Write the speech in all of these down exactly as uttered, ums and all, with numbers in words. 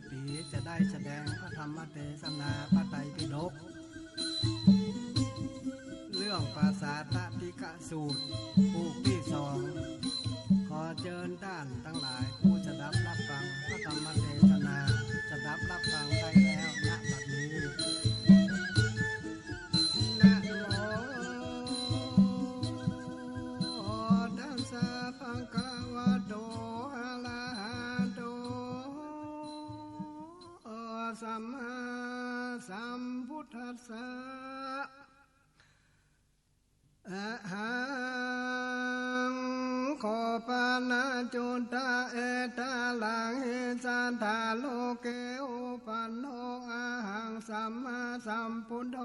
ปีจะได้แสดงพระธรรมเทศนาพระไตรปิฎก เรื่องปาสาทะติกะสูตร ผูกตี้สอง ขอเจิญต้านตังหลายผู้สดับรับฟังพระธรรมเทศนา สดับรับฟังได้แล้ว ณ บัดนี้ นะโมตัสสะ ภะคะวะโต อะระหะโต สัมมาสัมพุทธัสสะ อะหัง โค ปะนะจุตตะ เอตะระหัง หิสัตถะโลเก อุปันโน อะหัง สัมมาสัมพุทโธ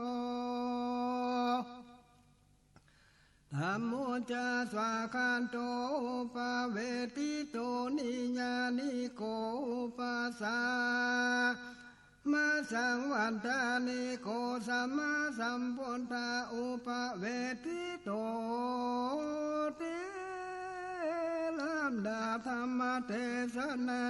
ธัมโม จะ สวากขาโต อุปปาเวทิโต นิยานิโก อุปัสสะ มะ สังวัตตานิโก สัมมาสัมพุทธา อุปปาเวทิโต ติ ลำดับธรรมเทศนา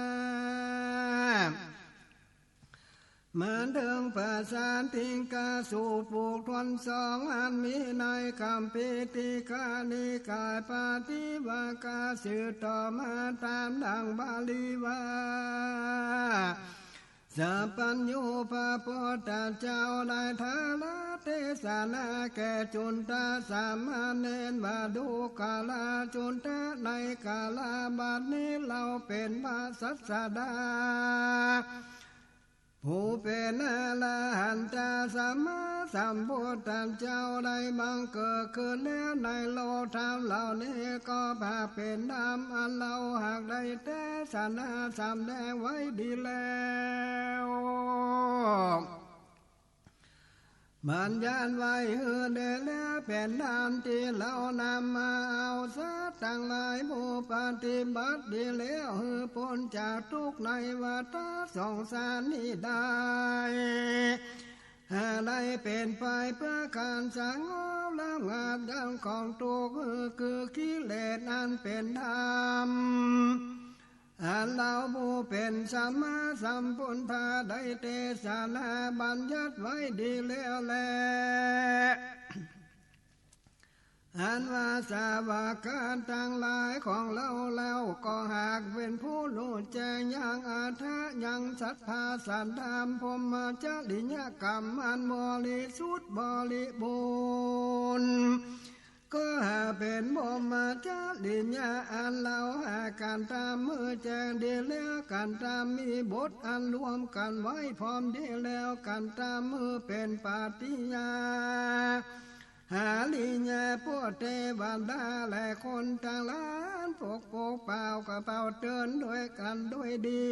มาเถิงปาสาทะติกะสูตร ผูกถ้วนสอง อันมีในคัมภีร์ติกะนิกายปาฏิวากะ สืบต่อมาต๋ามดั่งบาลีว่า สัพพัญญูพระพุทธเจ้าได้ถวายเทศนาแก่จุตตะสามเณรว่า ดูกราจุตตะ ในกาละบัดนี้ เราเป๋นพระศาสดา ผู้เป๋นอรหันตสัมมาสัมพุทธเจ้าได้บังเกิดขึ้นแล้วในโลกธรรมเหล่านี้ ก็หากเป๋นธรรมอันเราหากได้เทศนาสำแดงไว้ดีแล้ว บัญญัติไว้หื้อดีแล้ว เป๋นธรรมตี้เรานำมาเอาสัตว์ตังหลายผู้ปฏิบัติดีแล้ว หื้อป๊นจากทุกข์ในวัฏสงสารนี้ได้ หาได้เป๋นไปเปื้อก๋านสงบระงับดับของทุกข์ คือกิเลสอันเป๋นธรรม อันเราผู้เป๋นสัมมาสัมพุทธะได้เทศนาบัญญัติไว้ดีแล้วแล อันว่าสาวกะตังหลายของเรา เราก็หากเป๋นผู้ฮู้แจ้งยังอัตถะยังสัพพะสัตธรรมพรหมจริยกรรมอันบริสุทธิ์บริบูรณ์ ก็หากเป๋นพรหมจริยะอันเราหากกระทำหื้อแจ้งดีแล้ว กระทำมีบทอันรวมกั๋นไว้พร้อมดีแล้ว กระทำหื้อเป๋นปฏิญาณ หาริยะพวกเตวดาและคนตังหลายปกปกเป่ากระเป๋าเตือนด้วยกั๋นด้วยดี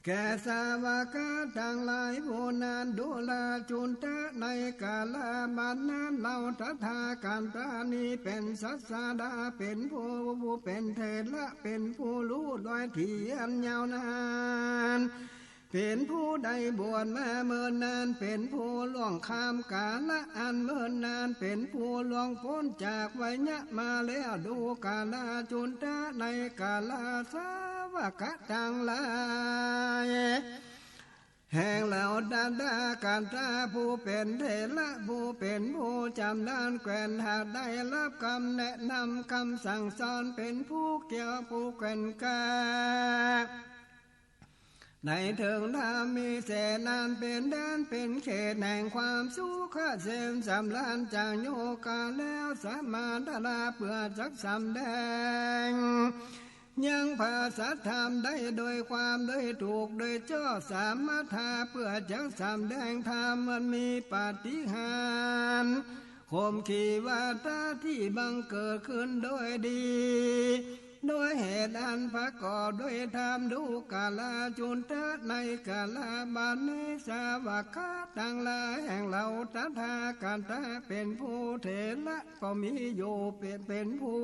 แก่สาวกะตังหลายผู้นั้น ดูราจุตตะ ในกาละบัดนั้น เราตถาคตานี้เป๋นศาสดา เป๋นผู้ ผู้เป๋นเถระ เป๋นผู้ฮู้โดยเถียรยาวนาน เป๋นผู้ได้บวชมาเมินนาน เป๋นผู้ล่วงข้ามกาละอันเมินนาน เป๋นผู้ล่วงป๊นจากวัยยะมาแล้ว ดูกราจุตตะ ในกาละสาวกะตังหลาย แห่งเราตถาคตาผู้เป๋นเถระผู้เป๋นผู้จำนาญแคว่น หากได้ฮับกำแนะนำกำสั่งสอน เป๋นผู้เกี่ยวผู้แกว่งกล้า ในเถิงธรรมวิเศษนั้นเป๋นแดนเป๋นเขตแห่งความสุขเกษมสำราญจากโยคะแล้ว สมาทาเปื้อจักสำแดง ยังพระสัทธรรมได้โดยความโดยถูกโดยชอบ สมาทาเปื้อจักสำแดงธรรมมันมีปาฏิหาริย์ ข่มขีวาทะตี้บังเกิดขึ้นโดยดี โดยเหตุอันประกอบด้วยธรรม ดูกราจุตตะ ในกาละบัดนี้ สาวกะตังหลายแห่งเราตถาคตาเป๋นผู้เถระก็มีอยู่ เป๋น เป๋นผู้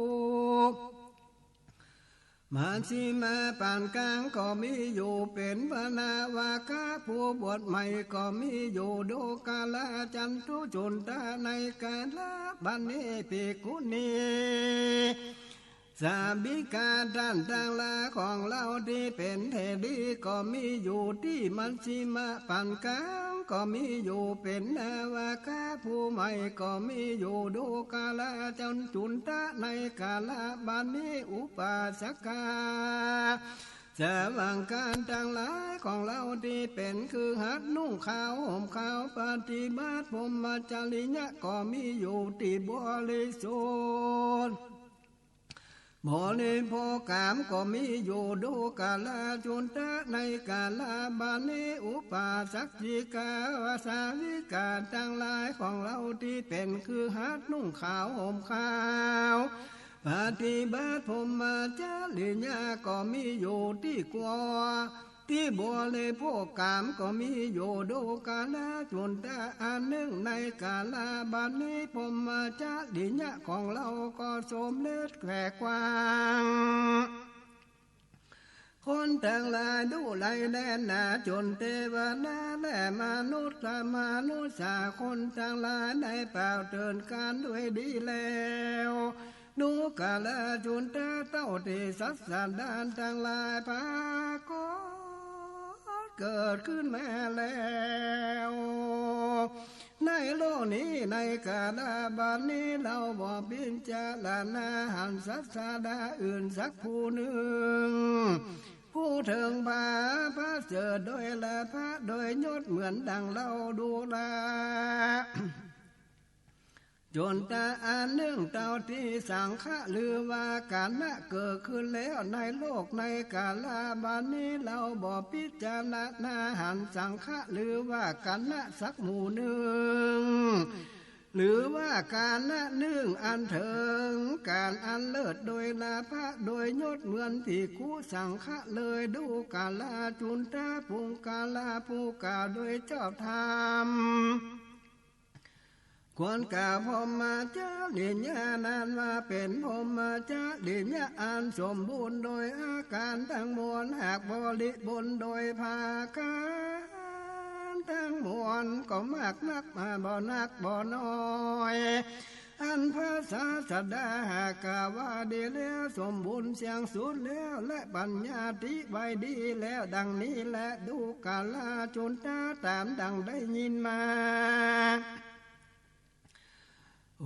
มัชฌิมาปานกลางก็มีอยู่ เป๋นพระนวากะผู้บวชใหม่ก็มีอยู่ ดูกราจันทุจุตตะ ในกาละบัดนี้ภิกขุณี สาวิกา ต้านตังหลายของเฮาตี้เป๋นเถรีก็มีอยู่ตี้มัชฌิมะ ปานก๋างก็มีอยู่เป๋นนาวกะ ผู้ใหม่ก็มีอยู่ ดูกรา จุน จุนตะ ในกาละบัดนี้ อุปาสกา สาวังคารตังหลายของเฮาตี้เป๋นคฤหัสถ์ นุ่งขาวห่มขาว ปฏิบัติพรหมจริยะก็มีอยู่ตี้บริสุทธิ์ บริโภคกามก็มีอยู่ ดูกรา จุนตะ ในกาละบัดนี้ อุปาสกสิกา สาวิกา ตังหลายของเฮาตี้เป๋นคฤหัสถ์ นุ่งขาวห่มขาว ปฏิบัติพรหมจริยะก็มีอยู่ตี้กั๋ว ตี้บริโภคกามก็มีอยู่ ดูกรา จุนตะ อันนึ่ง ในกาละบัดนี้ พรหมจริยะของเฮาก็สำเร็จแก่กว้าง คนตังหลายดูได้แลนา จุนเตวดาและมนุษย์ มนุษย์สา คนตังหลายได้เป่าเตินกั๋นด้วยดีแล้ว ดูกรา จุนตะ เต้าตี้สัตว์สันดานตังหลายปรากฏเกิดขึ้นมาแล้ว ในโลกนี้ ในกาละบัดนี้ เฮาบ่พิจารณาหันศาสดาอื่นสักผู้นึ่ง ผู้เถิงผาประเสริฐโดยลาภะโดยยศ เหมือนดังเฮาดูรา จุนตะ อันนึ่ง เต้าตี้สังขะ หรือว่ากัณฑ์เกิดขึ้นแล้วในโลก ในกาละบัดนี้ เฮาบ่พิจารณาหันสังขะ หรือว่ากัณฑ์สักหมู่นึ่ง หรือว่ากัณฑ์นึ่ง อันเถิงก๋านอันเลิศโดยลาภะโดยยศ เหมือนภิกขุสังขะเลย ดูกรา จุนตะ ปุคคละผู้กล่าวโดยชอบธรรม ควรกล่าวพรหมจริยานั้นว่าเป๋นพรหมจริยาอันสมบูรณ์โดยอาก๋านตังมวล หากบริบูรณ์โดยผาก๋านตังมวล ก็มากนักบ่นักบ่น้อย อันพระศาสดาหากกล่าวว่าดีแล้ว สมบูรณ์เสี้ยงสุดแล้ว และบัญญัติไว้ดีแล้ว ดังนี้แล ดูกรา จุนตะ ต๋ามดังได้ยินมา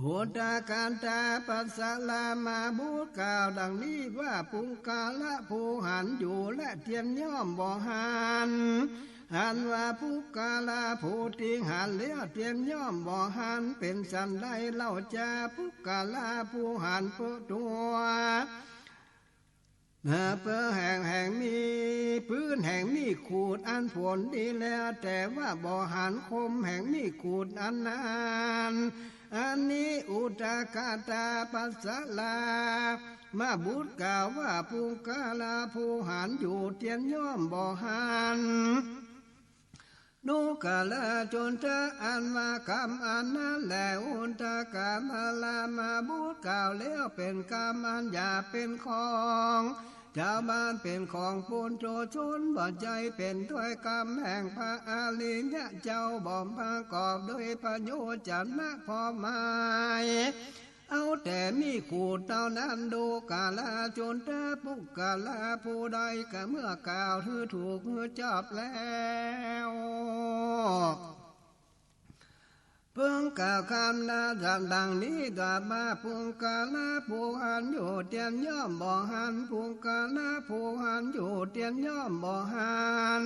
อุทกาตาปัสสะลามาบุตรกล่าวดังนี้ว่า ปุคคละผู้หันอยู่และเตียนย่อมบ่หัน อันว่าปุคคละผู้ตี้หันแล้วเตียนย่อมบ่หัน เป๋นสันใดเล่าจา ปุคคละผู้หันเปิดตั๋ว เอ่อ เปื้อแห่ง แห่งมีปื๊นแห่งมีดขูดอันผลดีแล้ว แต่ว่าบ่หันคมแห่งมีดขูดอันนั้น อันนี้อุทกาตาปัสสะลามาบุตรกล่าวว่า ปุคคละผู้หันอยู่เตียนย่อมบ่หัน ดูกรา จุนตะ อันว่ากรรมอันนั้นแล อุทกาตาลามาบุตรกล่าวแล้วเป๋นกรรมอันหยาบ เป๋นของจาวบ้าน เป๋นของปุถุชน บ่ใจ้เป๋นถ้วยกำแห่งพระอริยะเจ้า บ่ประกอบโดยพยัญชนะความหมาย เอาแต่มีดขูดเต้านั้น ดูกรา จุนตะ ปุคคละผู้ใดกระเมื่อกล่าวหื้อถูกหื้อจอบแล้ว เปิ้งกล่าวกำนั้นดังนี้ ตรัสว่า ปุคคละผู้หันอยู่เตียนย่อมบ่หัน ปุคคละผู้หันอยู่เตียนย่อมบ่หัน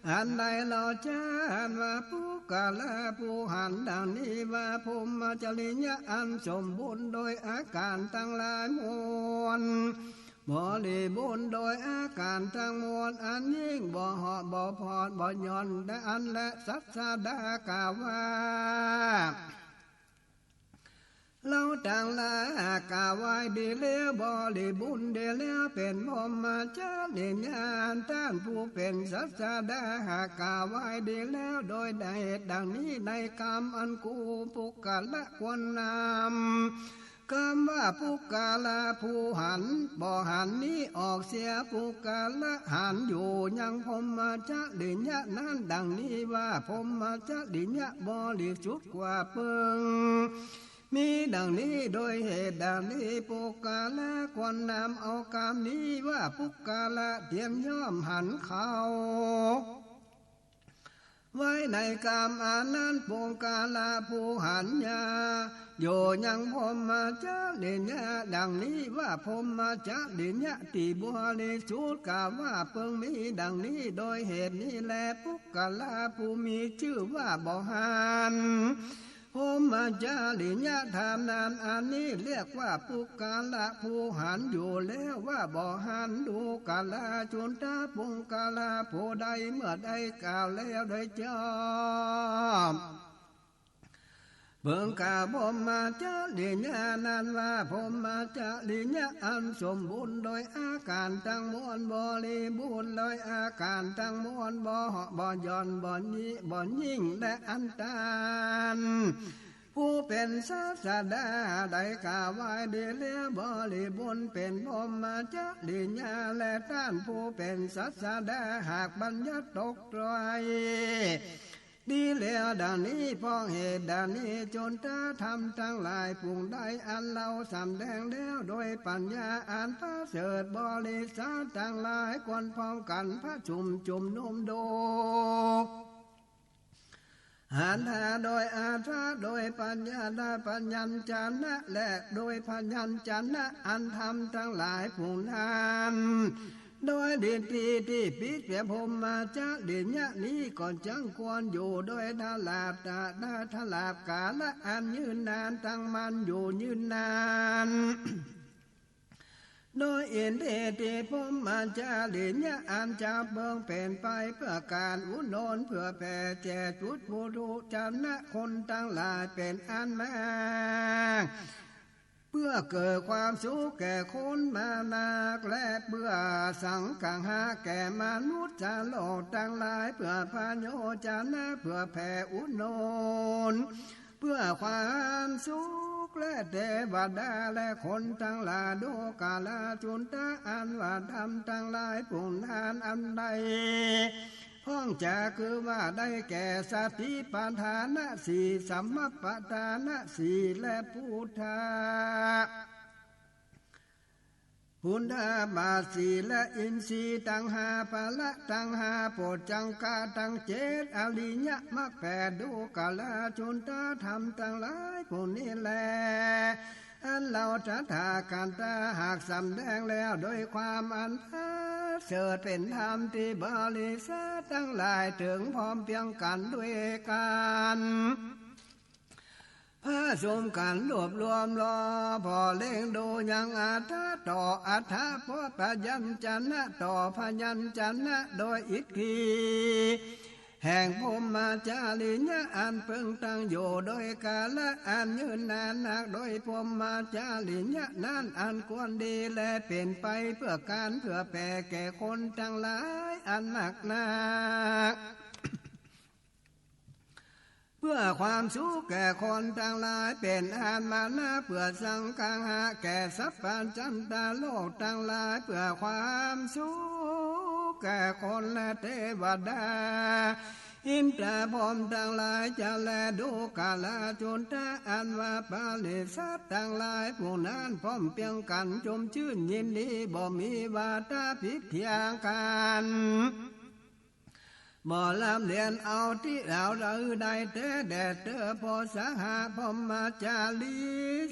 อันใดเล่าจา อันว่าปุคคละผู้หันดังนี้ว่า พรหมจริยาอันสมบูรณ์โดยอาก๋านตังหลายมวล บริบูรณ์โดยอาก๋านตังมวล อันยิ่งบ่เหาะบ่ผ่อนบ่หย่อน และอันแลศาสดากล่าวว่า เฮาตังหลายหากกล่าวไว้ดีแล้ว บริบูรณ์ดีแล้ว เป๋นพรหมจริยา ต้านผู้เป๋นศาสดาหากกล่าวไว้ดีแล้ว โดยเหตุดังนี้ ในกรรมอันกูปุคคละควรนำกำว่าปุคคละผู้หัน บ่หันนี้ออกเสีย ปุคคละหันอยู่ยังพรหมจริยานั้นดังนี้ว่า พรหมจริยาบริสุทธิ์กว่าเปิ้ง มีดังนี้ โดยเหตุดังนี้ ปุคคละควรนำเอากำนี้ว่าปุคคละเตียนย่อมหันเขา ไว้ในกำอันนั้น ปุคคละผู้หันยา อยู่ยังพรหมจริยาดังนี้ว่า พรหมจริยาตี้บริสุทธิ์ กล่าวว่าเปิงมีดังนี้ โดยเหตุนี้แล ปุคคละผู้มีจื้อว่าบ่หัน พรหมจริยธรรมนั้น อันนี้เรียกว่าปุคคละผู้หันอยู่แล้วว่าบ่หัน ดูกราจุนทะ ปุคคละผู้ใดเมื่อได้กล่าวแล้วโดยชอบ เปิงกล่าวพรหมจริยานั้นว่า พรหมจริยาอันสมบูรณ์โดยอาก๋ารตังมวล บริบูรณ์โดยอาก๋ารตังมวล บ่เหาะบ่หย่อน บ่หยี้บ่ยิ่ง และอันตัน ผู้เป๋นศาสดาได้กล่าวไว้ดีแล้วบริบูรณ์เป๋นพรหมจริยา และต้านผู้เป๋นศาสดาหากบัญญัติตกไตร ดีแล้วดังนี้ เพราะเหตุดังนี้ จุนทะ ธรรมตังหลายฝูงใดอันเฮาสำแดงแล้วโดยปัญญาอันประเสริฐ บริษัทตังหลายควรพร้อมกั๋นประชุมจุมนุมดู หันธะ โดยอัฏฐะ โดยปัญญา และพยัญชนะ และโดยพยัญชนะอันธรรมตังหลายฝูงนั้น โดยทิฏฐิตี้ผิดเสียพรหมจริยานี้ก็จักควรอยู่โดยตลอดกาล ตลอดกาละอันยืนนาน ตั้งมั่นอยู่ยืนนาน โดยอินทรีย์ตี้พรหมจริยาอันจะเปิงเป๋นไปเปื้อก๋านอุดหนุน เปื้อแผ่แก่ปุถุชนคนตังหลายเป๋นอันมาก เปื้อเกิดความสุขแก่คนมากนัก และเปื้อสังคหะแก่มนุษย์โลกตังหลาย เปื้อประโยชน์นะ เปื้อแผ่อุดหนุน เปื้อความสุขแก่เตวดาและคนตังหลาย ดูกราจุนทะ อันว่าธรรมตังหลายฝูงนั้นอันใด พ่องจะคือว่าได้แก่สติปัฏฐานสี่ สัมมาปัฏฐานสี่ และปุทธะ ปุทธะบาทสี่ และอินทรีย์ตังห้า พละตังห้า โผฏฐังคะตังเจ็ด อริยมรรคแปด ดูกราจุนทะ ธรรมตังหลายฝูงนี้แล อันเฮาตถาคตะหากสำแดงแล้วโดยความอันประเสริฐ เป๋นธรรมตี้บริษัทตังหลายเถิงพร้อมเปียงกั๋นด้วยกั๋น ประชุมกั๋นรวบรวมรอผ่อเล็งดูยังอัฏฐะต่ออัฏฐะ เพราะพยัญชนะต่อพยัญชนะ โดยอิทธิแห่งพรหมจริยาอันเปิงตั้งอยู่โดยกาละอันยืนนานนัก โดยพรหมจริยานั้นอันควรดี และเป๋นไปเปื้อก๋านเปื้อแผ่แก่คนตังหลายอันมากนัก เปื้อความสุขแก่คนตังหลายเป๋นอันมากนัก เปื้อสังคหะแก่สรรพสัตว์โลกตังหลาย เปื้อความสุขแก่คนและเตวดา อินทร์พรหมตังหลายจะแล ดูกราจุนทะ อันว่าบริษัทตังหลายฝูงนั้นพร้อมเปียงกั๋นจมจื้นยินดี บ่มีวาทะผิดเถียงกั๋น บ่ร่ำเรียนเอาตี้เอาใดได้แต๊แด่เต๊อ เพราะสหพรหมจารี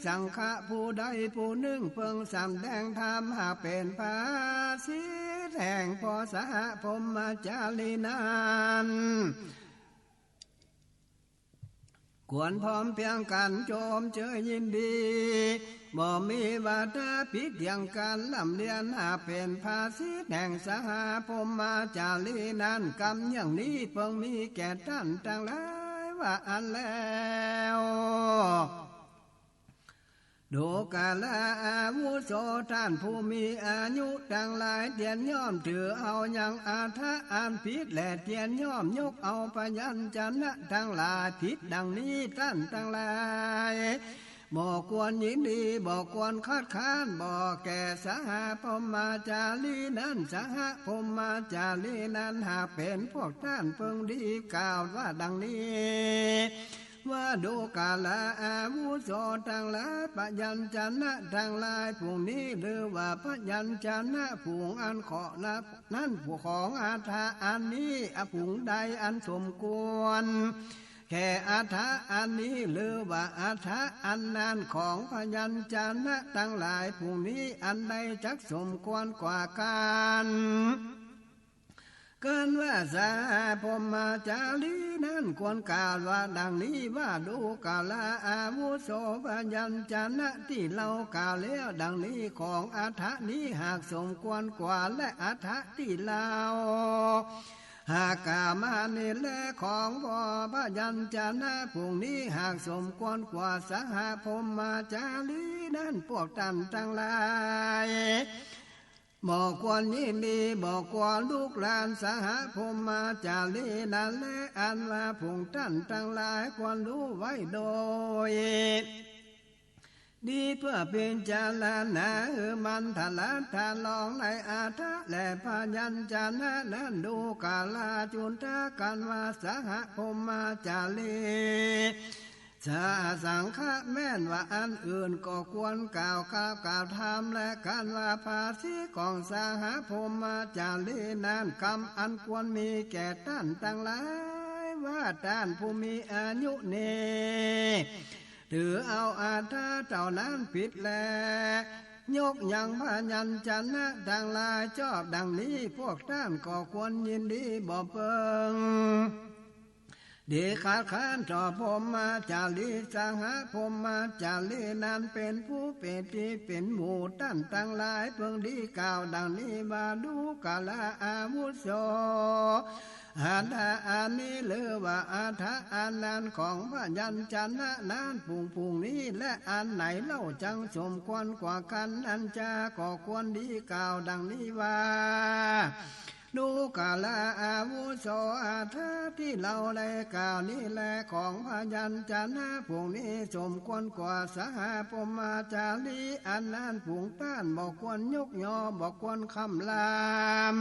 สังฆะผู้ใดผู้นึ่งเปิงสำแดงธรรมหากเป๋นภาษิตแห่งพระสหพรหมจารีนั้น ควรพร้อมเปียงกั๋นจมเจยยินดี บ่มีวาทะผิดเถียงกั๋นร่ำเรียนหากเป๋นภาษิตแห่งสหพรหมจารีนั้น กำอย่างนี้เปิงมีแก่ต้านตังหลายว่าอั้นแล้ว ดูกราอาวุโสต้านผู้มีอายุตังหลาย เตียนย่อมถือเอายังอัฏฐะอันผิด และเตียนย่อมยกเอาพยัญชนะตังหลายผิดดังนี้ ต้านตังหลายบ่ควรยินดี บ่ควรคัดค้าน บ่แก่สหพรหมจารีนั้น สหพรหมจารีนั้นหากเป๋นพวกต้านเปิงดีกล่าวว่าดังนี้ ว่าดูกราอาวุโสตังหลาย พยัญชนะตังหลายฝูงนี้ หรือว่าพยัญชนะฝูงอันขอนั้น ของอัฏฐะอันนี้ อ ฝูงใดอันสมควรแก่อัฏฐะอันนี้ หรือว่าอัฏฐะอันนั้นของพยัญชนะตังหลายฝูงนี้ อันใดจักสมควรกว่ากั๋น กันว่าสหพรหมจารีนั้นควรกล่าวว่าดังนี้ว่า ดูกราอาวุโส พยัญชนะตี้เฮากล่าวแล้วดังนี้ของอัฏฐะนี้หากสมควรกว่า และอัฏฐะตี้เฮาหากกล่าวมานี้แลของบ่พยัญชนะฝูงนี้หากสมควรกว่าสหพรหมจารีนั้น พวกต้านตังหลาย บ่ควรยินดี บ่ควรลุกรานสหพรหมจารีนั้นแล อันว่าพวกต้านตังหลายควรฮู้ไว้โดยดี เปื้อพิจารณาหื้อมันทะลัดทะลองในอัฏฐะและพยัญชนะนั้น ดูกราจุนทะ กันว่าสหพรหมจารี สหสังฆะแม่นว่าอันอื่นก็ควรกล่าว กล่าว กล่าวธรรม และกันว่าภาษีของสหพรหมจารีนั้น กำอันควรมีแก่ต้านตังหลาย ว่าต้านผู้มีอายุนี้ ถือเอาอัฏฐะเต้านั้นผิดแล ยกยังพยัญชนะตังหลายจอบดังนี้ พวกต้านก็ควรยินดีบ่เปิง ดีคัดค้านต่อพรหมจารี สหพรหมจารีนั้นเป๋นผู้เป๋นตี้เป๋นหมู่ ต้านตังหลายเปิงดีกล่าวดังนี้ว่า ดูกราอาวุโส อัฏฐะอันนี้หรือว่าอัฏฐะอันนั้นของพยัญชนะนั้นฝูงๆ นี้ และอันไหนเล่าจักสมควรกว่ากั๋นนั้นจา ก็ควรดีกล่าวดังนี้ว่า ดูกราอาวุโส อัฏฐะตี้เฮาได้กล่าวนี้แลของพยัญชนะฝูงนี้สมควรกว่าสหพรหมจารี อันนั้นฝูงต้านบ่ควรยกยอ บ่ควรคว่ำลาม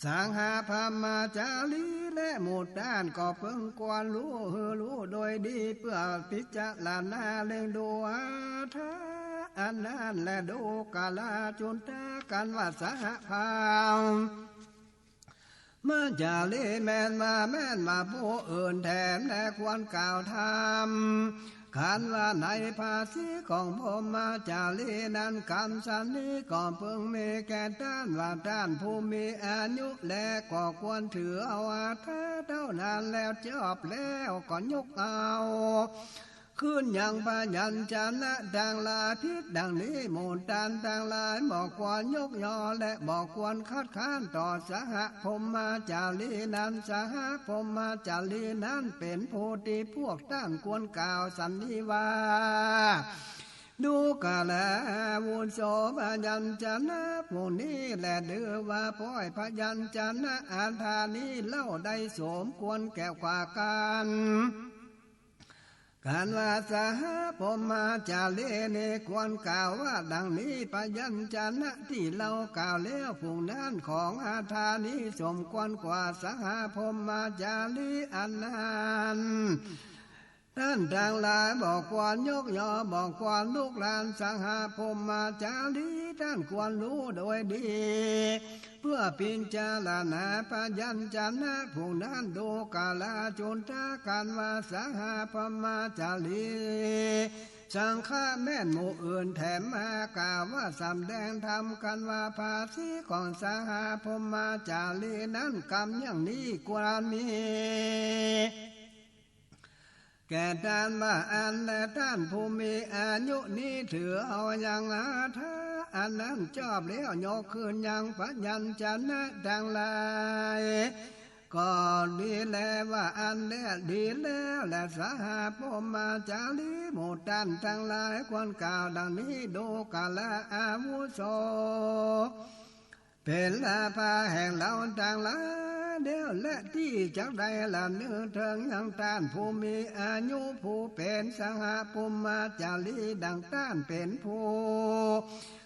สหพรหมจารี และหมู่ต้านก็เปิงควรฮู้หื้อฮู้โดยดี เปื้อพิจารณาเล็งดูอัฏฐะอันนั้นแล ดูกราจุนทะ กันว่าสหพรหม มจารีแม่นว่า แม่นว่าผู้อื่นแถมแลควรกล่าวธรรม กันว่าในภาษีของพรหมจารีนั้น กำสันนี้ก็เปิงมีแก่ต้านว่า ต้านผู้มีอายุแล ก็ควรถือเอาอัฏฐะเต้านั้นแล้วจอบแล้วก็ยกเอา คืนยังพยัญชนะตังหลายผิดดังนี้ หมู่ต้านตังหลายบ่ควรยกยอ และบ่ควรคัดค้านต่อสหพรหมจารีนั้น สหพรหมจารีนั้นเป๋นผู้ตี้พวกต้านควรกล่าวสันนี้ว่า ดูกราอาวุโส พยัญชนะฝูงนี้แล หรือว่าป้อยพยัญชนะอัฏฐานี้เล่าได้สมควรแก่กว่ากั๋น กันว่าสหพรหมจารีนี้ควรกล่าวว่าดังนี้ พยัญชนะตี้เฮากล่าวแล้วฝูงนั้นของอัฏฐานี้สมควรกว่าสหพรหมจารีอันนั้น ต้านตังหลายบ่ควรยกยอ บ่ควรลุกรานสหพรหมจารี ต้านควรฮู้โดยดี เปื้อพิจารณาพยัญชนะฝูงนั้น ดูกราจุนทะ กันว่าสหพรหมจารี สังฆะแม่นหมู่อื่นแถมมากล่าวว่าสำแดงธรรม กันว่าภาษีของสหพรหมจารีนั้น กำอย่างนี้ควรมี แก่ต้านว่าอันแล ต้านผู้มีอายุนี้ถือเอายังอัฏฐะอันนั้นจอบแล้วยกคืนยังพยัญชนะตังหลาย ก็ดีแลว่าอันแล ดีแล้วแล สหพรหมจารี หมู่ต้านตังหลายควรกล่าวดังนี้ ดูกราอาวุโส เป๋นลาภะแห่งเฮาตังหลายเดียวแล ตี้จักได้ละนึกเถิงยังต้านผู้มีอายุ ผู้เป๋นสหพรหมจารีดังต้าน เป๋นผู้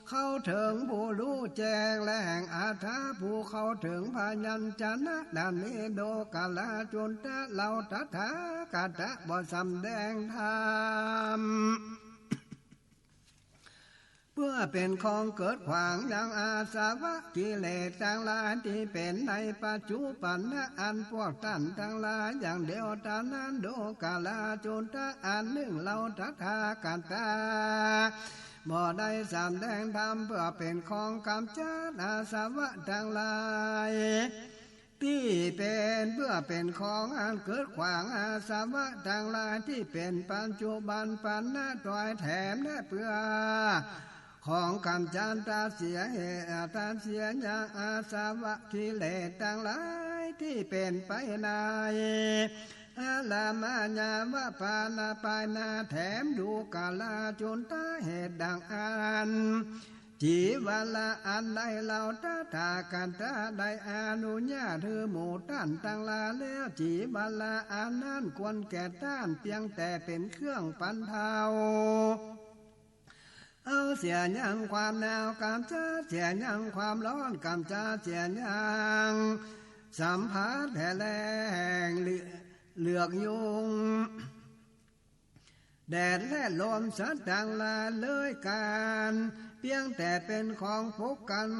เข้าเถิงผู้ฮู้แจ้ง และแห่งอัฏฐะผู้เข้าเถิงพยัญชนะ ดังนี้ดูกราจุนทะ เฮาตถาคตะบ่สำแดงธรรม เปื้อเป๋นของเกิดขวางยังอาสวะกิเลสตังหลายตี้เป๋นในปัจจุบันนะ อันพวกต้านตังหลายอย่างเดียวเต้านั้น ดูกราจุนทะอันนึ่ง เฮาตถาคตะบ่ได้สำแดงธรรมเปื้อเป๋นของก๋ำจัดอาสวะตังหลาย ตี้เป๋นเปื้อเป๋นของอันเกิดขวางอาสวะตังหลายตี้เป๋นปัจจุบันปันนะ ตวยแถมและเปื้อของก๋ำจัดตัดเสียเหตุตัดเสียยังอาสวะกิเลสตังหลายตี้เป๋นไปในอารัมมณวปานภายหน้า แถมดูกราจุนทะ เหตุดังอั้น จีวระอันใดเฮาตถาคตะได้อนุญาตหื้อหมู่ต้านตังหลายแล้ว จีวระอันนั้นควรแก่ต้านเปียงแต่เป๋นเครื่องบรรเทาเอาเสียยังความหนาว ก๋ำจัดเสียยังความฮ้อน ก๋ำจัดเสียยังสัมผัสแห่งเหลือกยุง แดดและลมสัตว์ตังหลายเลยกั๋น เปียงแต่เป๋นของปกกั๋น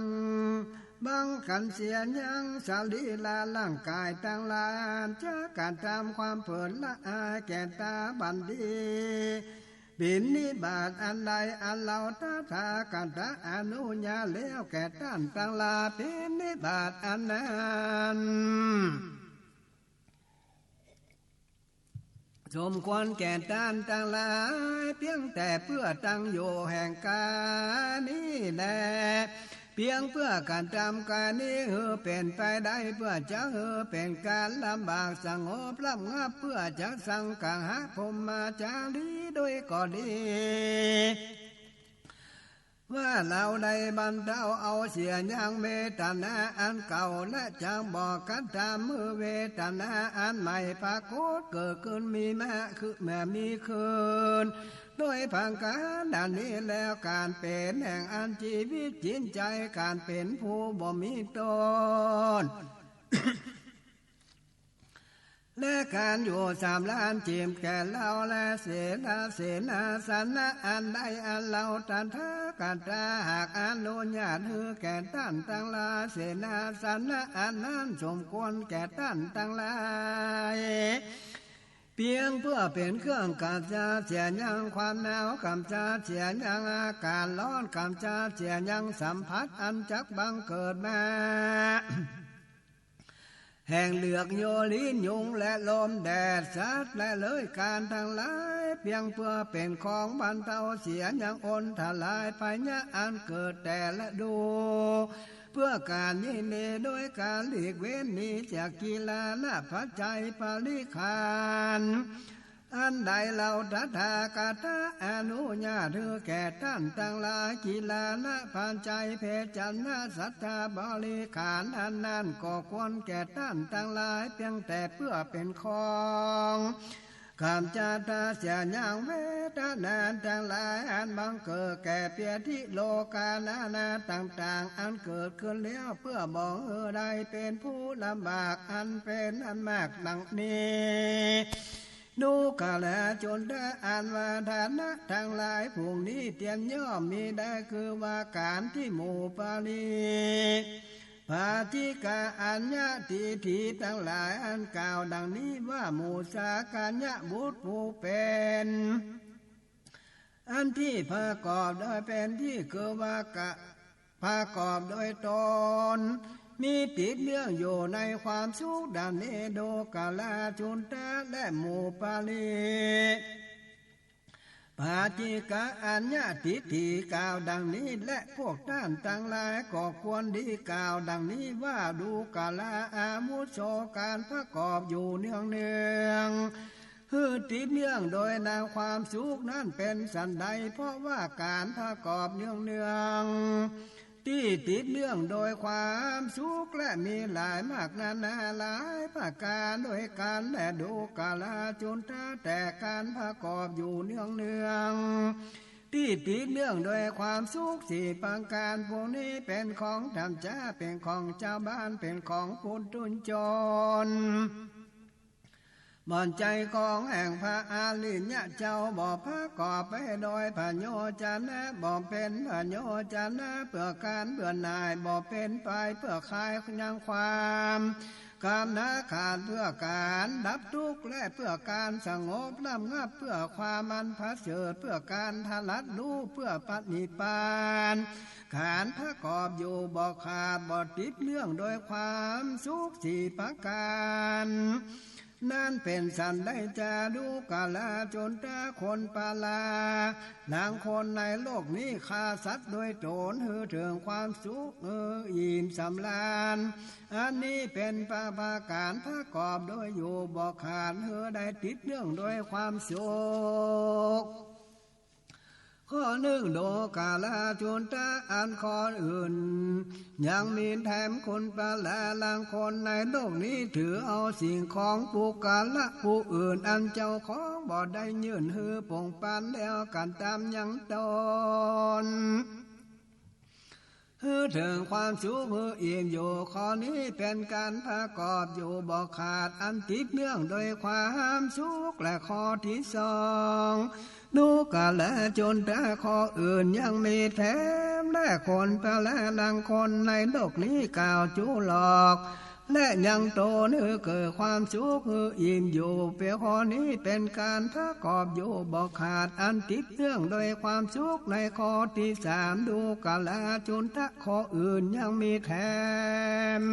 บังกั๋นเสียยังสรีระร่างก๋ายตังหลาย จะกระทำความเพลินละอายแก่ต๋าบัณฑิต บิณฑิบาตอันใดอันเฮาตถาคตะอนุญาตแล้วแก่ต้านตังหลาย บิณฑิบาตอันนั้น สมควรแก่ต้านตังหลาย เปียงแต่เปื้อตั้งอยู่แห่งก๋ายนี้แล เปียงเปื้อก๋านทำก๋ายนี้หื้อเป๋นไปได้ เปื้อจะหื้อเป๋นก๋านลำบากสงบระงับ เปื้อจะสังคหพรหมจารีด้วยก็ดี ว่าเฮาได้บรรเทาเอาเสียยังเวทนาอันเก่า และจักบ่กระทำหื้อเวทนาอันใหม่ปรากฏเกิดขึ้นมีมาคือ แม้มีขึ้น โดยประก๋านดังนี้แล้ว ก๋านเป๋นแห่งอันจีวิตจิตใจ๋ ก๋านเป๋นผู้บ่มีต้น และก๋านอยู่สำราญจิตแก่เฮา และเสนา เสนาสนะอันใดอันเฮาตถาคตะหากอนุญาตหื้อแก่ต้านตังหลาย เสนาสนะอันนั้นสมควรแก่ต้านตังหลาย เปียงเปื้อเป๋นเครื่องก๋ำจัดเสียยังความหนาว ก๋ำจัดเสียยังอากาศฮ้อน ก๋ำจัดเสียยังสัมผัสอันจักบังเกิดมา แห่งเหลือกโยลิ้นยุงและลมแดดสัตว์และเลยกั๋นตังหลาย เปียงเปื้อเป๋นของบรรเทาเสียยังอนทรายภัยอันเกิดแต่ละดู เปื้อก๋านยินดีโดยก๋านหลีกเว้นหนีจากกิเลสนะ ภัยไพยบริขาร อันใดเฮาตถาคตะอนุญาตหื้อแก่ต้านตังหลาย กิเลสนะ ภัยไพย เภสัชนะ สัตตบริขารอันนั้นก็ควรแก่ต้านตังหลาย เปียงแต่เปื้อเป๋นของก๋ำจัดเสียยังเวทนาตังหลายอันบังเกิดแก่เปียที่โลกานานาต่างๆ อันเกิดขึ้นแล้ว เปื้อบ่หื้อได้เป๋นผู้ลำบากอันเป๋นอันมากดังนี้ ดูกราจุนทะ อันว่าฐานะตังหลายฝูงนี้เตียนย่อมมีได้ คือว่าก๋านตี้หมู่ปริพาสิกะอัญญะทิฏฐิตังหลายอันกล่าวดังนี้ว่า หมู่สากยะบุตรผู้เป๋น อันตี้ประกอบโดยเป๋นตี้คือว่ากะ ประกอบโดยตน มีติดเนื่องอยู่ในความสุขดังนี้ ดูกราจุนทะ และหมู่ปริพาสิกะอัญญะทิฏฐิกล่าวดังนี้ และพวกต้านตังหลายก็ควรดีกล่าวดังนี้ว่า ดูกราอาวุโส ก๋านประกอบอยู่เนืองๆ หื้อติดเนื่องโดยในความสุขนั้นเป๋นสันใด เพราะว่าก๋านประกอบเนืองๆ ตี้ติดเนื่องโดยความสุข และมีหลายมากนานาหลายประก๋านโดยกั๋น และดูกราจุนทะ แต่ก๋านประกอบอยู่เนืองๆ ตี้ติดเนื่องโดยความสุขสี่ประก๋าน พวกนี้เป๋นของธรรมดา เป๋นของจาวบ้าน เป๋นของปุถุชน บ่ใจ้ของแห่งพระอริยะเจ้า บ่ประกอบไปโดยพโยจนะ บ่เป๋นพโยจนะเปื้อก๋านเบื่อหน่าย บ่เป๋นไปเปื้อคลายยังความกำหนัด ขาดเปื้อก๋านดับทุกข์ และเปื้อก๋านสงบระงับ เปื้อความอันประเสริฐ เปื้อก๋านตรัสรู้ เปื้อพระนิพพาน ก๋านประกอบอยู่บ่ขาด บ่ติดเนื่องโดยความสุขสี่ประก๋าน นั้นเป๋นสันใดจา ดูกราจุนทะ คนปาลา ลางคนในโลกนี้ ฆ่าสัตว์โดยตนหื้อเถิงความสุข หื้ออิ่มสำราญ อันนี้เป๋นประก๋านประกอบโดยอยู่บ่ขาด หื้อได้ติดเนื่องโดยความสุข ข้อนึ่ง ดูกราจุนทะ อันข้ออื่นยังมีแถม คนปาลาลางคนในโลกนี้ ถือเอาสิ่งของบุคคละผู้อื่น อันเจ้าของบ่ได้ยื่นหื้อปงปันแล้วกั๋นต๋ามยังตน หื้อเถิงความสุขหื้ออิ่มอยู่ ข้อนี้เป๋นก๋านประกอบอยู่บ่ขาด อันติดเนื่องโดยความสุข และข้อตี้สอง ดูกราจุนทะ ข้ออื่นยังมีแถม และคนปาลาลางคนในโลกนี้กล่าวจู้หลอก และยังตนหื้อเกิดความสุขหื้ออิ่มอยู่ เป๋นข้อนี้เป๋นก๋านประกอบอยู่บ่ขาด อันติดเนื่องโดยความสุข ในข้อตี้สาม ดูกราจุนทะ ข้ออื่นยังมีแถม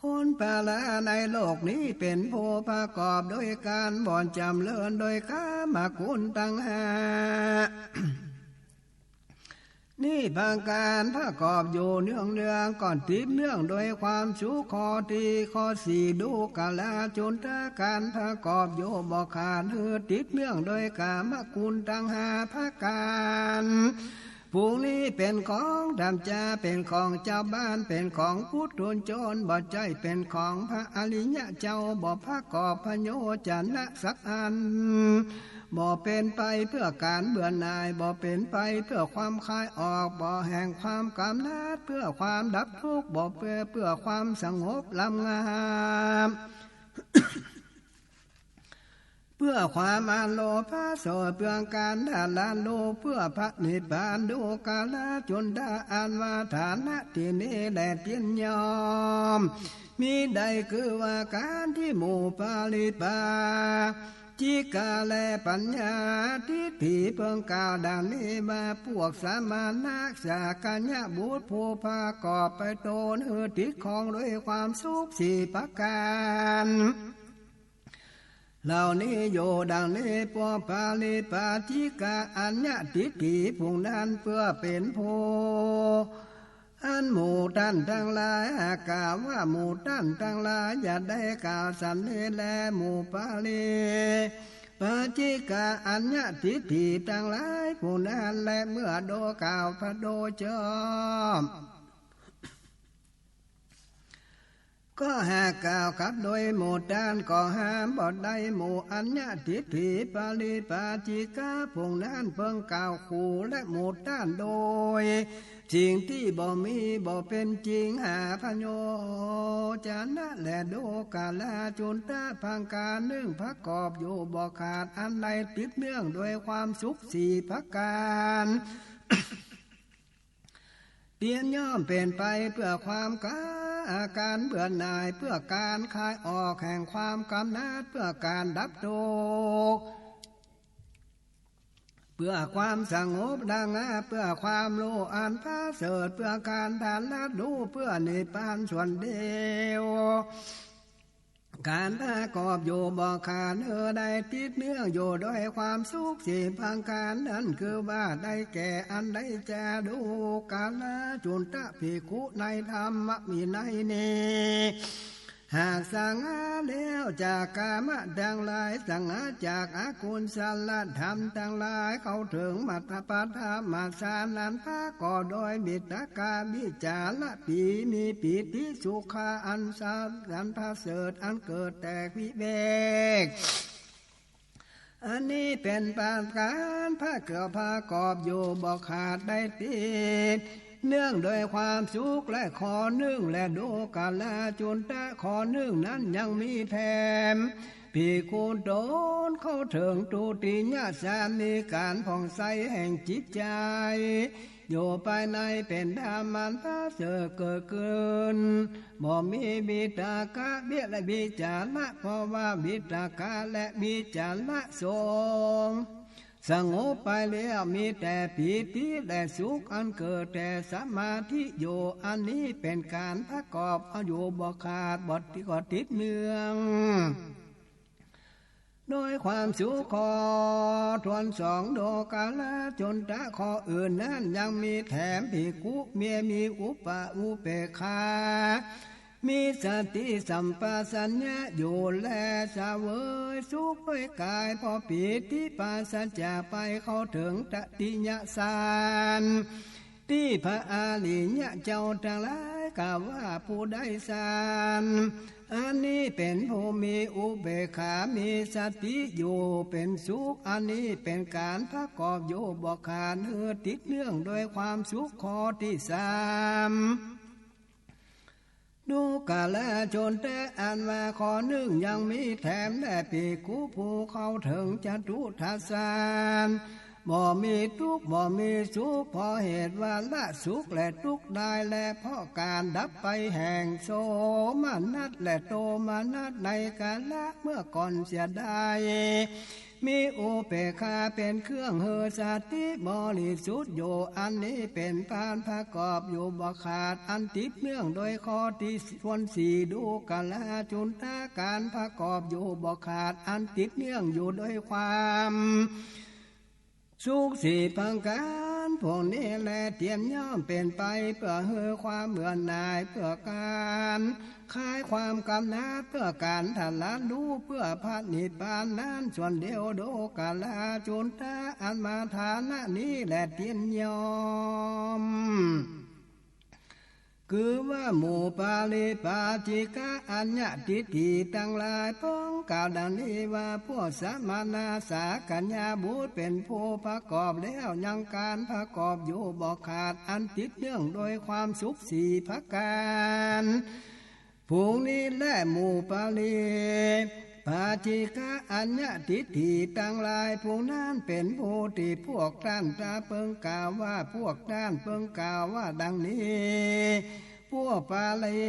คนปาลาในโลกนี้เป๋นผู้ประกอบโดยก๋านบ่จำเริญโดยกามคุณตังห้า นี้ประก๋านประกอบอยู่เนืองๆ ก็ติดเนื่องโดยความสุข ข้อตี้ ข้อสี่ ดูกราจุนทะ ก๋านประกอบอยู่บ่ขาด หื้อติดเนื่องโดยกามคุณตังห้าประก๋าน พวกนี้เป๋นของธรรมดา เป๋นของจาวบ้าน เป๋นของปุถุชน บ่ใจ้เป๋นของพระอริยะเจ้า บ่ประกอบพโยจนะสักอัน บ่เป๋นไปเปื้อก๋านเบื่อหน่าย บ่เป๋นไปเปื้อความคลายออก บ่แห่งความกำหนัด เปื้อความดับทุกข์ บ่เปื้อ เปื้อความสงบระงับ เปื้อความอโลภะโสด เปื้อก๋านตรัสรู้ เปื้อพระนิพพาน ดูกราจุนทะ อันว่าฐานะตี้นี้แลเตียนย่อม มิได้ คือว่าก๋านตี้หมู่ปาริพา จิกา และปัญญาทิฏฐิเปิ้นกล่าวดังนี้ว่า พวกสมณะสักกายะบุตรผู้ประกอบไปตนหื้อติดข้องโดยความสุขสี่ประก๋าน เหล่านี้อยู่ดังนี้ พวกปาริพาจิกะอัญญทิฏฐิผู้นั้นเปื้อเป๋นผู้ อันหมู่ต้านตังหลายหากกล่าวว่าหมู่ต้านตังหลาย อย่าได้กล่าวสันนี้แล หมู่ปาริพาจิกะอัญญทิฏฐิตังหลายผู้นั้นแล เมื่อโดกล่าวพระโดจอบ ก็หากกล่าวกับโดยหมู่ต้านก็ห้ามบ่ได้ หมู่อัญญทิฏฐิปาริพาจิกะผู้นั้นเปิ้นกล่าวขู่และหมู่ต้านโดย สิ่งตี้บ่มีบ่เป๋นจริง หาพโยจนะและโดกราจุนทะประก๋านนึ่งประกอบอยู่บ่ขาด อันใดติดเนื่องโดยความสุขสี่ประก๋าน เตียนย่อมเป๋นไปเปื้อความกา อาก๋านเบื่อหน่าย เปื้อก๋านคลายออกแห่งความกำหนัด เปื้อก๋านดับทุกข์ เปื้อความสงบระงับ เปื้อความรู้อันประเสริฐ เปื้อก๋านตรัสรู้ เปื้อนิพพานส่วนเดียว ก๋านประกอบอยู่บ่ขาด หื้อได้ติดเนื่องอยู่โดยความสุขสี่ประก๋านนั้น คือว่าได้แก่อันใดจา ดูกราจุนทะภิกขุ ในธรรมวินัยนี้ หากสงบแล้วจากก๋ามะตังหลาย สงบจากอกุศลธรรมตังหลาย เข้าเถิงมัตตปฐมฌานนั้น ประกอบโดยวิตกวิจารปีติ มีปีติสุขะอันสะ อันประเสริฐ อันเกิดแต่วิเวก อันนี้เป๋นประก๋านประกอบ ประกอบอยู่บ่ขาดได้ติดเนื่องโดยความสุข และข้อนึ่ง และดูกราจุนทะ ข้อนึ่งนั้นยังมีแถม ภิกขุต๋นเข้าเถิงทุติยฌาน มีก๋านผ่องใสแห่งจิตใจ๋ อยู่ภายในเป๋นธรรมอันประเสริฐเกิดขึ้น บ่มีวิตกะ เบียด และวิจาระ เพราะว่าวิตกะและวิจาระสงบ สงบไปแล้ว มีแต่ปีติและสุขอันเกิดแต่สมาธิอยู่ อันนี้เป๋นก๋านประกอบเอาอยู่บ่ขาด บ่ติด ก็ติดเนื่อง โดยความสุขข้อถ้วนสอง ดูกราจุนทะ ข้ออื่นนั้นยังมีแถม ภิกขุ มี มีอุปะ อุเปกขา มีสติสัมปชัญญะอยู่ และเสวยสุขด้วยก๋าย เพราะปีติปราศจากภัย เข้าเถิงตติยฌาน ตี้พระอริยะเจ้าตังหลายกล่าวว่าผู้ได้ฌาน อันนี้เป๋นผู้มีอุเปกขา มีสติอยู่เป๋นสุข อันนี้เป๋นก๋านประกอบอยู่บ่ขาด หื้อติดเนื่องโดยความสุขข้อตี้สาม ดูกราจุนทะ อันว่าข้อนึ่งยังมีแถม และภิกขุผู้เข้าเถิงจตุตถฌาน บ่มีตุ๊กข์ บ่มีสุข เพราะเหตุว่าละสุขและตุ๊กข์ได้ และเพราะก๋านดับไปแห่งโสมนัสและโทมนัสในกาละเมื่อก่อนเสียได้ มีอุเปกขาเป๋นเครื่องหื้อสติบริสุทธิ์อยู่ อันนี้เป๋นก๋านประกอบอยู่บ่ขาด อันติดเนื่องโดยข้อตี้ถ้วนสี่ ดูกราจุนทะ ก๋านประกอบอยู่บ่ขาด อันติดเนื่องอยู่โดยความ สุขสี่ประก๋านพวกนี้แล เตียมย่อมเป๋นไปเปื้อหื้อความเบื่อหน่าย เปื้อก๋านคลายความกำหนัด เปื้อก๋านตรัสฮู้ เปื้อพระนิพพานนั้นส่วนเดียว ดูกราจุนทะ อันว่าฐานะนี้แลเตียมย่อม คือว่าหมู่ปริพาจิกะอัญญทิฏฐิตังหลายเปิงกล่าวดังนี้ว่า พวกสมณะสกัญญาบุตรเป๋นผู้ประกอบแล้วยังก๋านประกอบอยู่บ่ขาด อันติดเนื่องโดยความสุขสี่ประก๋าน ฝูงนี้แล หมู่ปริพาจิกะอัญญทิฏฐิตังหลาย ฝูงนั้นเป๋นผู้ตี้พวกต้านตาเปิงกล่าวว่า พวกต้านเปิงกล่าวว่าดังนี้ พวกปริ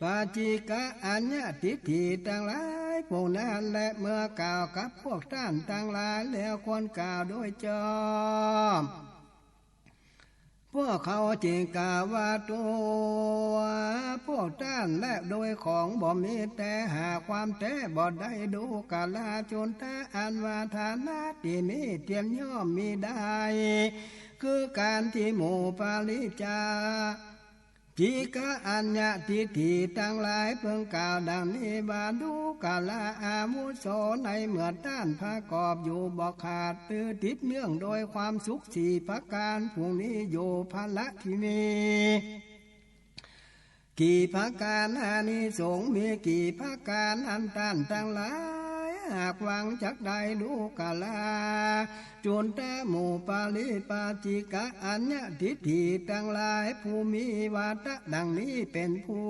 พาจิกะอัญญทิฏฐิตังหลาย ฝูงนั้นแล เมื่อกล่าวกับพวกต้านตังหลายแล้วควรกล่าวโดยชอบ พวกเขาจึงกล่าวว่าตัวพวกต้านแลโดยของบ่มีแต๊ หาความแต๊บ่ได้ ดูกราจุนทะ อันว่าฐานะตี้นี้เตียมย่อมมีได้ คือก๋านตี้หมู่ปริพาจิกะอัญญทิฏฐิตังหลายเปิงกล่าวดังนี้ว่า ดูกราอาวุโส ในเมื่อต้านประกอบอยู่บ่ขาด คือติดเนื่องโดยความสุขสี่ประก๋าน ฝูงนี้อยู่ พระทินี กี่ประก๋าน อานิสงส์มีกี่ประก๋าน อันต้านตังหลายหากหวังจักได้ ดูกราจุนทะ หมู่ปริพาจิกะอัญญทิฏฐิตังหลาย ผู้มีวาทะดังนี้เป๋นผู้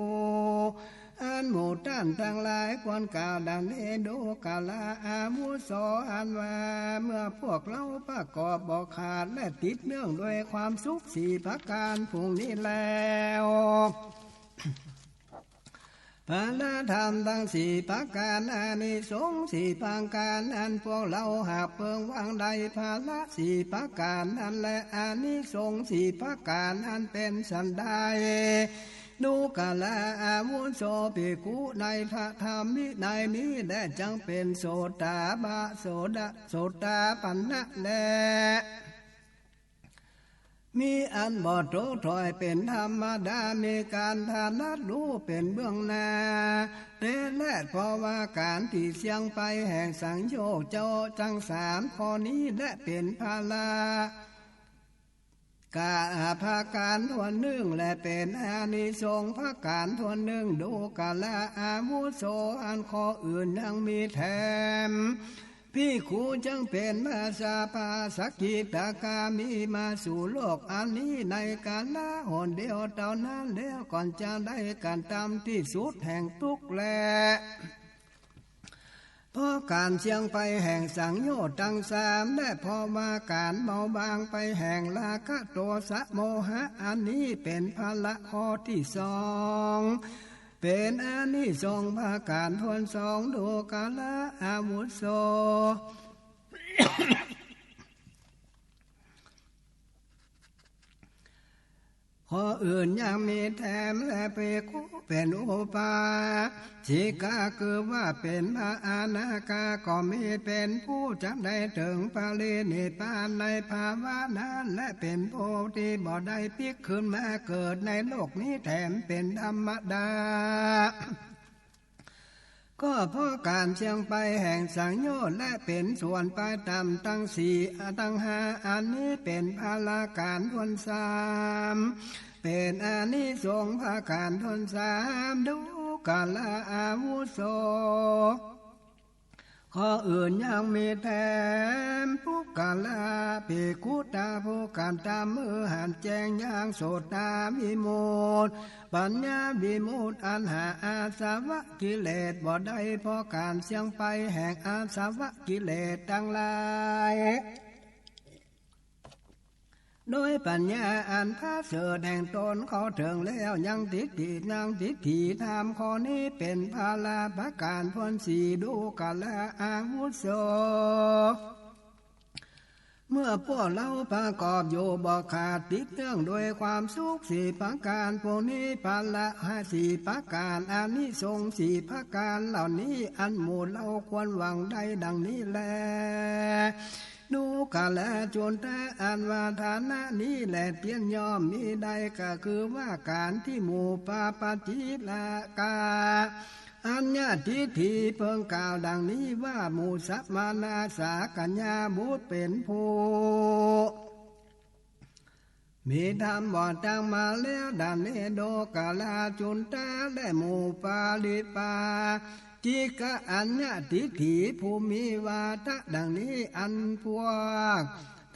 อันหมู่ต้านตังหลายควรกล่าวดังนี้ ดูกราอาวุโส อันว่าเมื่อพวกเฮาประกอบบ่ขาด และติดเนื่องโดยความสุขสี่ประก๋าน ฝูงนี้แล้ว ผลธรรมตังสี่ประก๋าน อานิสงส์สี่ประก๋าน อันพวกเฮาหากเปิงหวังได้ ผลสี่ประก๋านนั้นแล อานิสงส์สี่ประก๋านนั้นเป๋นสันใด ดูกราอาวุโส ภิกขุ ในพระธรรมวินัยนี้แล จักเป๋นโสตาปะ โสดะ โสดาปันนะแล มีอันบ่ตกถอยเป๋นธรรมดา มีก๋านถนัดฮู้เป๋นเบื้องหน้าแต๊แล เพราะว่าก๋านตี้เสี้ยงไปแห่งสังโยชน์เจ้าตังสามข้อนี้แล เป๋นภาระ กะ ประก๋านถ้วนนึ่ง และเป๋นอานิสงส์ประก๋านถ้วนนึ่ง ดูกราอาวุโส อันข้ออื่นยังมีแถม ภิกขุจักเป๋นพระสาปาสกิตาคามีมาสู่โลกอันนี้ในกาละหนเดียวเต้านั้นแล้ว ก่อนจะได้ก๋านตำตี้สุดแห่งตุ๊กข์แล เพราะก๋านเสี้ยงไปแห่งสังโยชน์ตังสาม และเพราะว่าก๋านเบาบางไปแห่งราคะโทสะโมหะ อันนี้เป๋นภาระข้อตี้สอง เป๋นอานิสงส์ประก๋านถ้วนสอง ดูกราอาวุโส ข้ออื่นยังมีแถมแล ภิกขุเป๋นอุปาสิกา คือว่าเป๋นพระอนาคาก็มี เป๋นผู้จะได้เถิงปรินิพพานในภาวะนั้น และเป๋นผู้ตี้บ่ได้ปิ๊กคืนมาเกิดในโลกนี้แถมเป๋นธรรมดา ก็เพราะก๋านเสี้ยงไปแห่งสังโยชน์ และเป๋นส่วนไปต๋ามตังสี่ตังห้า อันนี้เป๋นภาระก๋านถ้วนสาม เป๋นอานิสงส์ประก๋านถ้วนสาม ดูกราอาวุโส ข้ออื่นยังมีแถม ปุคคละภิกขุ ตาผู้ก๋านตำหื้อหันแจ้งยังโสตาวิมุตติ ปัญญาวิมุตติ อันหาอาสวะกิเลสบ่ได้ เพราะก๋านเสี้ยงไปแห่งอาสวะกิเลสตังหลาย โดยปัญญาอันประเสริฐแห่งต๋นเข้าเถิงแล้ว ยังทิฏฐิ ยังทิฏฐิธรรมข้อนี้เป๋นภาระประก๋านถ้วนสี่ ดูกราอาวุโส เมื่อพวกเฮาประกอบอยู่บ่ขาดติดเนื่องโดยความสุขสี่ประก๋าน ผู้นี้ภาระห้าสี่ประก๋าน อานิสงส์สี่ประก๋านเหล่านี้ อันหมู่เฮาควรหวังได้ดังนี้แล ดูกราจุนทะ อันว่าฐานะนี้แลเตียนย่อมมีได้ ก็คือว่าก๋านตี้หมู่ปาปาจิลกา อัญญทิฏฐิเปิงกล่าวดังนี้ว่า หมู่สมณะสากัญญาบุตรเป๋นผู้ มีธรรมบ่ตังมาแล้ว ดังนี้ดูกราจุนทะ และหมู่ปาริปาจิกะอัญญทิฏฐิผู้มีวาทะดังนี้ อันพวก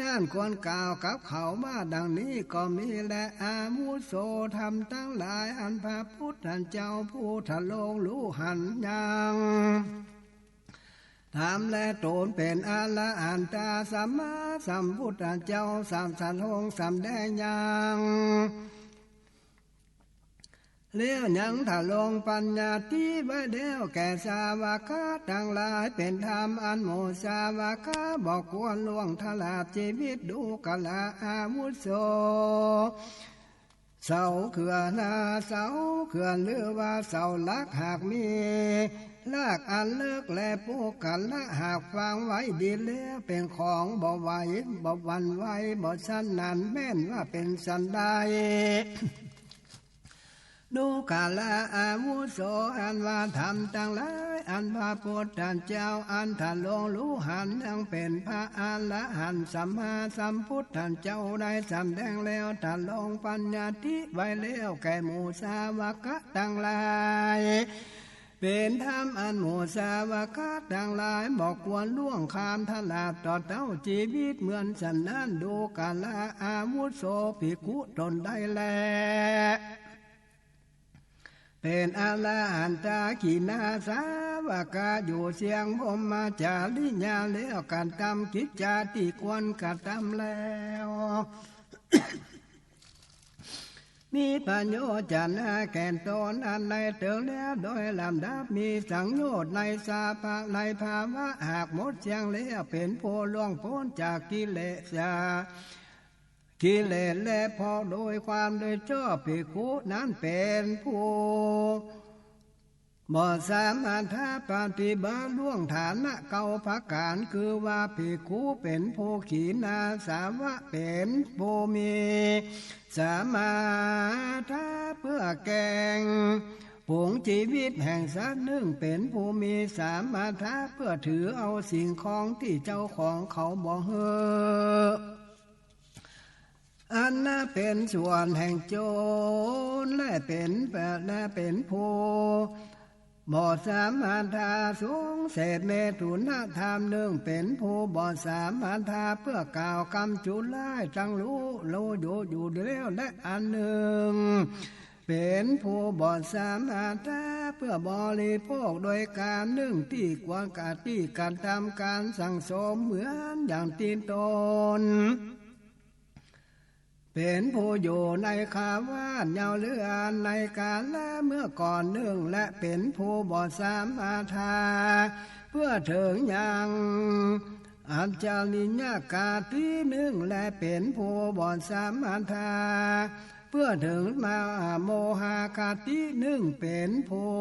ต้านควรกล่าวกับเขาว่าดังนี้ก็มีแล อาวุโส ธรรมตังหลายอันพระพุทธเจ้าผู้ทรงรู้หันยัง ธรรมและต๋นเป๋นอรหันตาสัมมาสัมพุทธเจ้า สัมสะทรงสำแดงยัง แล้วยังทรงปัญญาทิไว้แล้วแก่สาวกะตังหลาย เป๋นธรรมอันหมู่สาวกะบ่ควรล่วงตลาดจีวิต ดูกราอาวุโส เสาเขื่อนนา เสาเขื่อนหรือว่าเสาหลักหากมีรากอันเลิก และปุคคละหากฟังไว้ดีแล้ว เป๋นของบ่ไหว บ่หวั่นไหว บ่สันหาญ แม่นว่าเป๋นสันใด ดูกราอาวุโส อันว่าธรรมตังหลายอันพระพุทธเจ้าอันทรงรู้หันยังเป๋นพระอรหันตสัมมาสัมพุทธเจ้าได้สำแดงแล้ว ทรงปัญญาทิไว้แล้วแก่หมู่สาวกะตังหลาย เป๋นธรรมอันหมู่สาวกะตังหลายบ่ควรล่วงข้ามตลาดต่อเต้าจีวิต เหมือนสันนั้น ดูกราอาวุโส ภิกขุตนได้แล เป๋นอรหันตาขีณาสาวกะอยู่เสี้ยงพรหมจริยาแล้ว กระตำกิจจาตี้ควรกระตำแล้ว มีประโยชน์จะนาแก่ต๋นอันได้เถิงแล้วโดยลำดับ มีสังโยชน์ในสภา ในภาวะหากหมดเสี้ยงแล้ว เป๋นผู้ล่วงป๊นจากกิเลส กิเลส และเพราะโดยความโดยชอบภิกขุนั้นเป๋นผู้ บ่สามารถปฏิบัติล่วงฐานะเก้าประก๋าน คือว่าภิกขุเป๋นผู้ขีณาสาวะ เป๋นผู้มีสามารถเปื้อแก๋งปงจีวิตแห่งสัตว์นึ่ง เป๋นผู้มีสามารถเปื้อถือเอาสิ่งของตี้เจ้าของเขาบ่หื้อ อันนาเป๋นส่วนแห่งโจร และเป๋น และเป๋นผู้บ่สามารถสงเสพเมถุนธรรมนึ่ง เป๋นผู้บ่สามารถเปื้อกล่าวกำจูร้ายตังรู้ รู้อยู่อยู่แล้ว และอันนึ่ง เป๋นผู้บ่สามารถเปื้อบริโภคโดยก๋านนึ่งตี้ควรกระตี้กระตำก๋านสั่งสมเหมือนอย่างตี้ตน เป๋นผู้อยู่ในคาวาสยาวเลือนในกาลเมื่อก่อนนึ่ง และเป๋นผู้บ่สามารถเปื้อเถิงยังอัจฉริยะคตินึ่ง และเป๋นผู้บ่สามารถเปื้อเถิงมาโมหะคตินึ่ง เป๋นผู้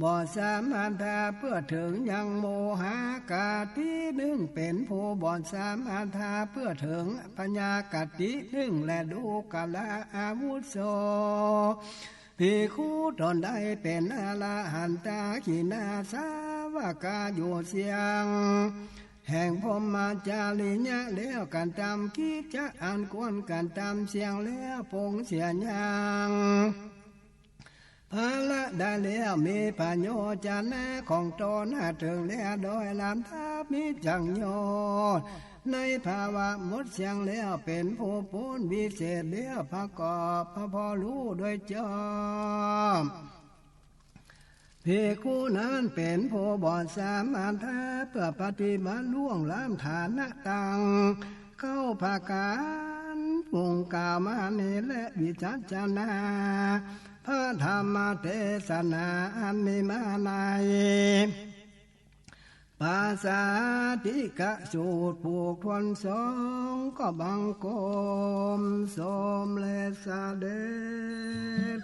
บ่สามารถเปื้อเถิงยังโมหะคตินึ่ง เป๋นผู้บ่สามารถเปื้อเถิงอัพยากตินึ่ง และดูกราอาวุโส ภิกขุต๋นได้เป๋นอรหันตาขีณาสาวกาอยู่เสี้ยง แห่งพรหมจริยะแล้ว กระตำกิจจะอันควรกระตำเสี้ยงแล้ว ปงเสียยัง ภาระได้แล้ว มีประโยชน์จะนาของต๋นหาเถิงแล้ว โดยลำดับมิจั่งยอด ในภาวะหมดเสี้ยงแล้ว เป๋นผู้ป๊นวิเศษแล้ว ประกอบพระพ่อรู้โดยจอบ ภิกขุนั้นเป๋นผู้บ่สามารถเปื้อปฏิบัติล่วงล้ำฐานะตังเก้าประก๋าน ปงกล่าวมานี้แล วิจัชนา พระธรรมเตสนาอันมีมาใน ปาสาติกสูตรผูกถ้วนสอง ก็บังคมสมเร็จเสด็จ